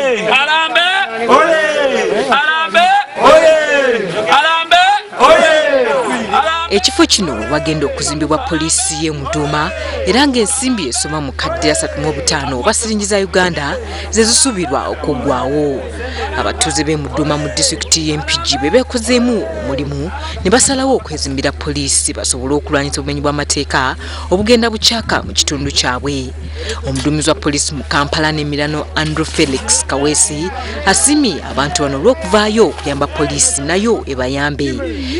Harambee! Harambee! Harambee! Ekifo kino wagenda okuzimbibwa poliisi y'e Muduuma era ng'ensimbi esoma mu kadde 35 oba siringi za Uganda ze zisuubirwa okuggwawo. Abatuuze b'e Muduuma mu disitulikiti y'e Mpigi be beekozeemu omulimu ne basalawo okwezimbira poliisi basobole okulwanyisa obumenyi bw'amateeka obugenda bukyaka mu kitundu kyabwe. Omuduumizi wa poliisi mu Kampala n'emirano Andrew Felix Kaweesi asiimye abantu bano olw'okuvaayo okuyamba poliisi nayo ebayambe,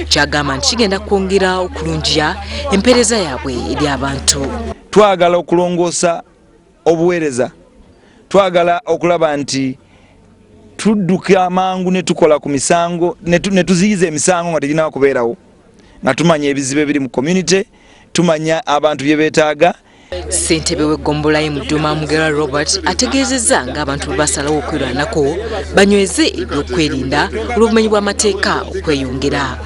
kyagamba nti kigenda kwongera okulungiya empeereza yaabwe eri abantu. Twagala okulongoosa obuweereza, twagala okulaba nti tudduka amangu ne tukola ku misango ne tuziyiza emisango nga teginaba kubeerawo, nga tumanya ebizibu ebiri mu community, tumanya abantu bye beetaaga. Ssentebe w'eggombolola ye Muduuma Mugerwa Robert ategeezezza ng'abantu bwe basalawo okwerwanako banyweze ebyokwerinda olw'obumenyi bw'amateeka okweyongera.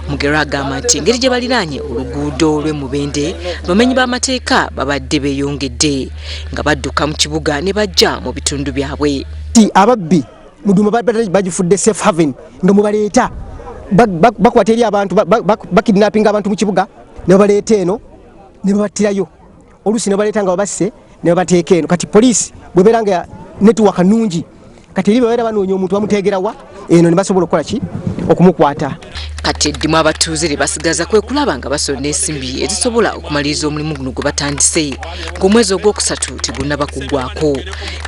Mugerwa agamba nti engeri gye baliraanye oluguudo lw'e Mubende, abamenyi b'amateeka babadde beeyongedde nga badduka mu kibuga ne bajja mu bitundu byabwe. Ababbi Muduuma bagifudde safe haven nga mubaleeta bakwata eri abantu, bakidnappinga abantu mu kibuga ne babaleeta eno ne babattirayo, oluusi ne babaleeta nga babasse ne babateeka eno. Kati poliisi bw'ebeera nga network nnungi, kati eri babeera banoonya omuntu bamuteegerawa eno ne basobola okukola ki okumukwata. Kati eddimu abatuuze lye basigaza kwe kulaba nga basonda ensimbi ezisobola okumaliriza omulimu guno gwe batandise ng'omwezi ogwokusatu tegunnaba kuggwako,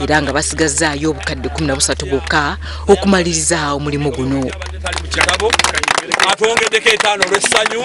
era nga basigazzaayo obukadde 13 bwokka okumaliriza omulimu guno. Atwongeddeko 5 olw'essanyu.